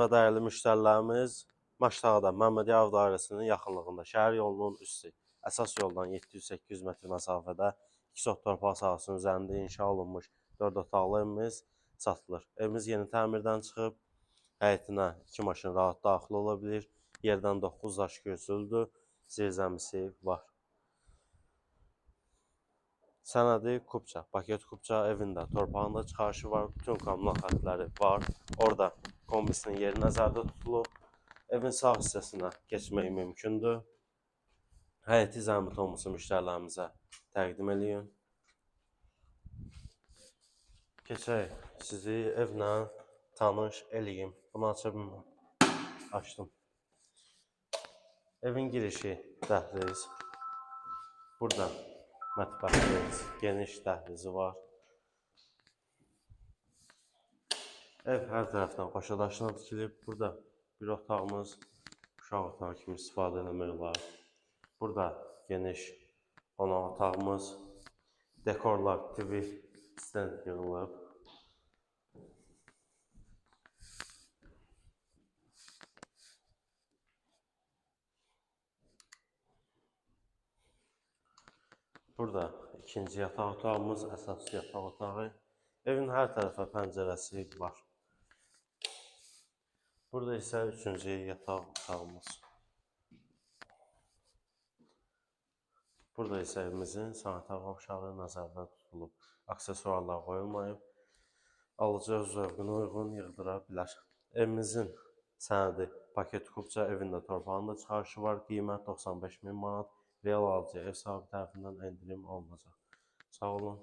Və dəyərli müştərilərimiz, Məşdağda Məmmədiyarov dairəsinin yaxınlığında, şəhər yolunun üstü, əsas yoldan 700-800 metr məsafədə 2 sot torpaq sahəsinin üzərində inşa olunmuş 4 otaqlı evimiz satılır. Evimiz yeni təmirdən çıxıb, həyətinə 2 maşın rahat daxil ola bilir. Yerdən 9 daş kürsülüdür, zirzəmisi var. Sənədi kupça, paket kupça evində torpağında çıxarışı var, bütün kommunal xətləri var. Orada kombisinin yeri nəzərdə tutulub. Evin sağ hissəsinə keçmək mümkündür. Həyəti zəhmət olmasa müştərilərimizə təqdim eləyin. Keçək, sizi evlə tanış eləyim. Bunu aça bilmirəm. Açdım. Evin girişi dəhliz. Burada mətbəximiz, geniş dəhlizi var. Ev hər tərəfdən qoşa daşla tikilib. Burada bir otağımız, uşaq otağı kimi istifadə eləmək olar. Burada geniş qonaq otağımız, dekorlar, TV stand yığılıb. Burada ikinci yataq otağımız, əsas yataq otağı. Evin hər tərəfə pəncərəsi var. Burada isə üçüncü yataq otağımız. Burada isə evimizin sanitar qovşağı nəzərdə tutulub. Aksesuarlar qoyulmayıb. Alıcı öz zövqünə uyğun yığdıra bilər. Evimizin sənədi paket kupça, evində torpağın da çıxarışı var. Qiymət 95 min manat. Real alıcı ev sahibi tərəfindən endirim olunacaq. Sağ olun.